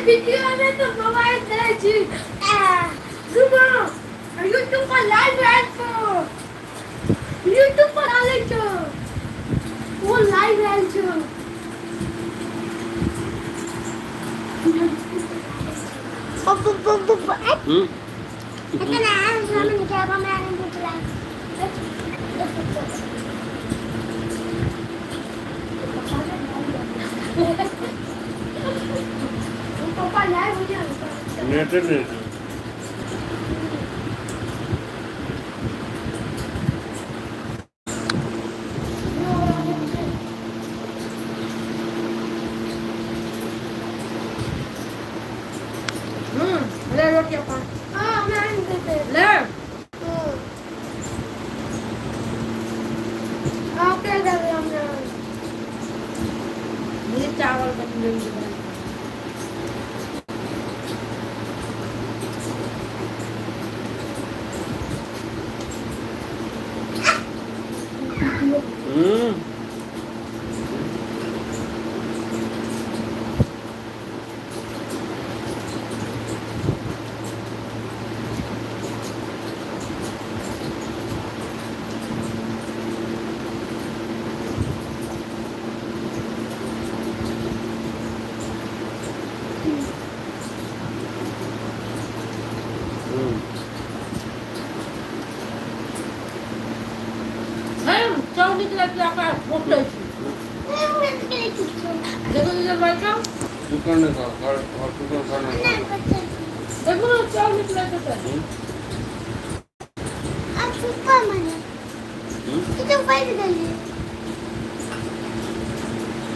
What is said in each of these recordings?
Video में तो mobile दे छी। सुनो, यूट्यूब पर लाइव आयल छौ, यूट्यूब पर आले छौ, वो लाइव आयल छौ। हम्म। पप्पा लाइव हो जाए। नेट नहीं। ले रोटी अपन। हाँ, मैं देते। ले। आपके हमने ये चावल बन गई। हम्म। हम्म। चावल निकला कि आप मोटे देखो इधर बैठो। दुकान ने खा खा और दुकान खाना। देखो ना, चावल निकला तो सर। हम्म।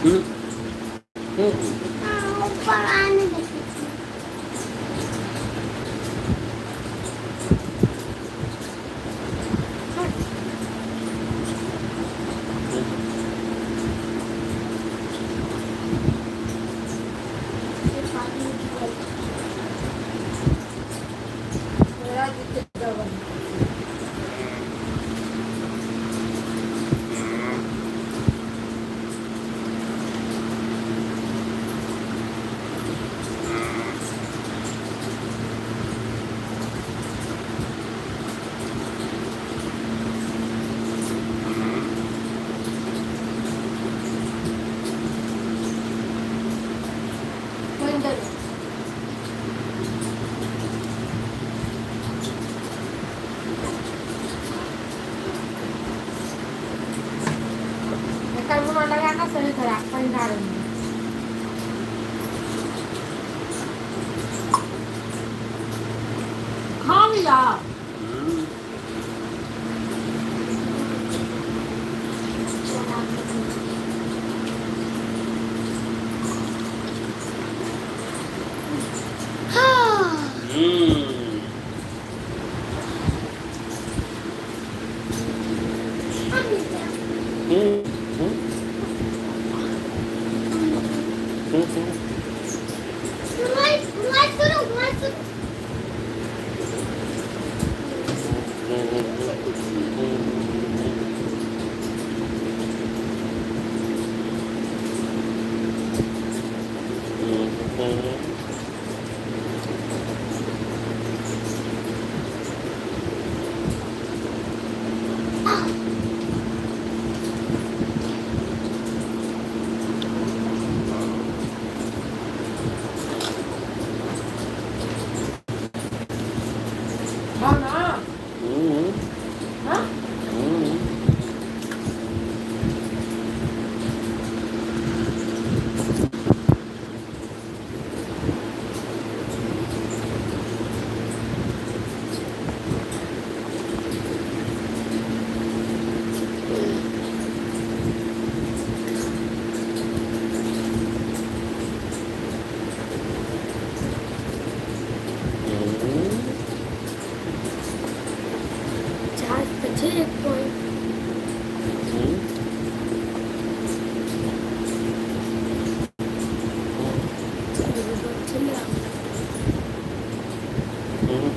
हम्म। हम्म। हम्म। मेरा जितने चावल। मंदिर। मुँह लगाना सही खराब पंडार में। खा लिया। हम्म। हम्म। हम्म। हम्म। हम्म। हम्म। हाँ ना। हम्म। हाँ। हम्म। हम्म। चार बजे एक पॉइंट। हम्म। हम्म।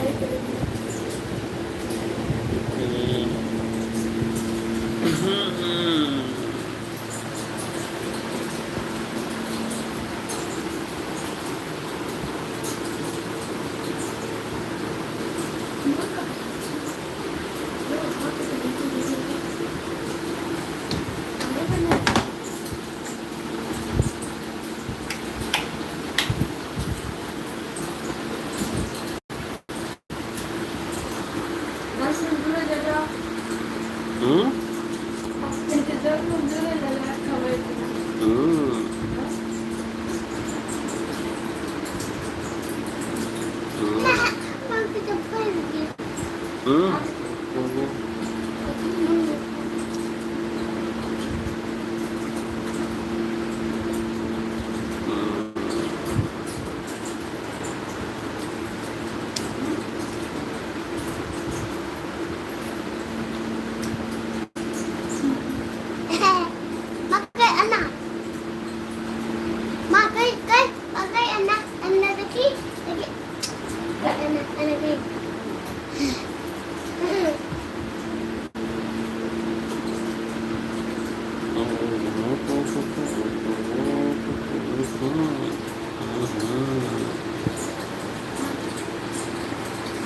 हम्म। हम्म। हम्म। मकई अन्ना मकई कई मकई अन्ना अन्ना देखी देखी अन्ना अन्ना देखी।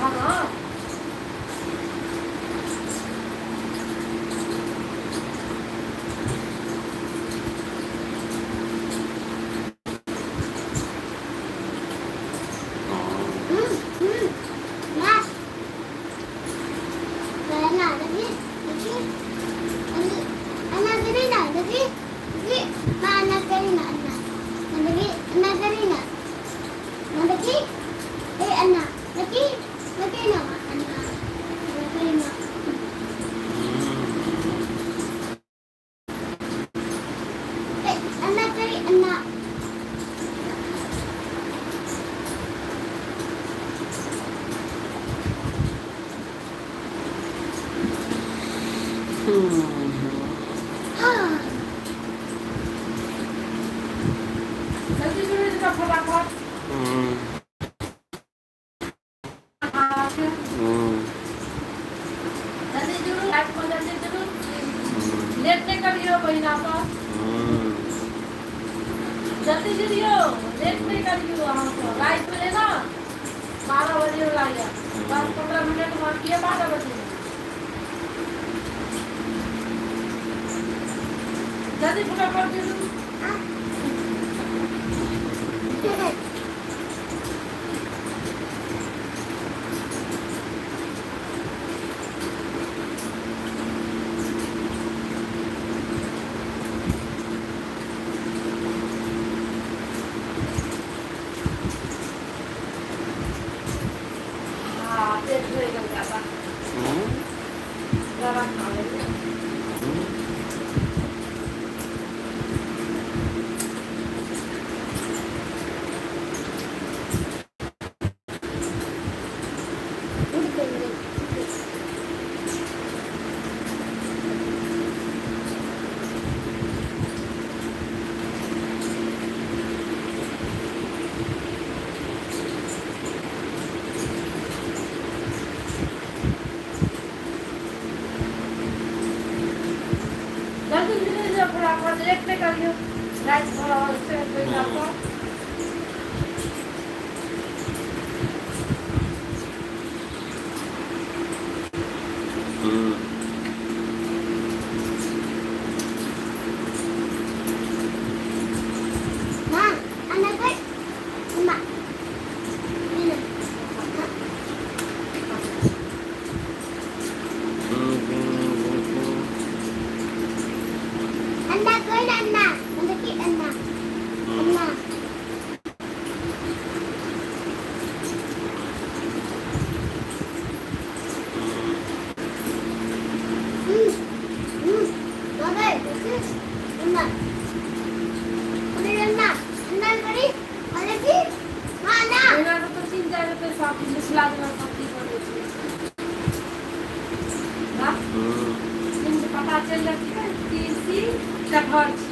हाँ। माँ अन्ना देखी देखी अन्ना करी ना देखी देखी माँ अन्ना करी ना अन्ना देखी अन्ना करी ना माँ देखी ए अन्ना देखी देखी ना अन्ना करी ना ए अन्ना करी अन्ना। हाँ। जल्दी जुड़े जरा फटाफट। हाँ, फिर जल्दी जुड़ू लाइट को, जल्दी जुड़ू, लेट नहीं करियो महीना पर। जल्दी जुड़ियो, लेट नहीं करियो। अहाँ सब राति में ना 12 बजे वाला यऽ, बस 15 मिनट बाकी है 12 बजे। जल्दी फटाफट जुड़ू। हाँ, पेट भरि गेल ज्यादा। ज्यादा खा लेलियै। जल्दी जुड़े जाओ फटाफट, लेट नहीं करियो। राति भऽ रहल छै पहिला पर। माँ अन्ना करी माँ अन्ना। अन्ना करी अन्ना देखी अन्ना अन्ना। मकई देखी अन्ना अन्ना अन्ना करी देखी माँ अन्ना। महिना के तऽ 3-4 रुपए सब मिथिला जेना सब्जी बनै छै ना? तीन पता चलि जाइ छै, तीसी कटहर छै।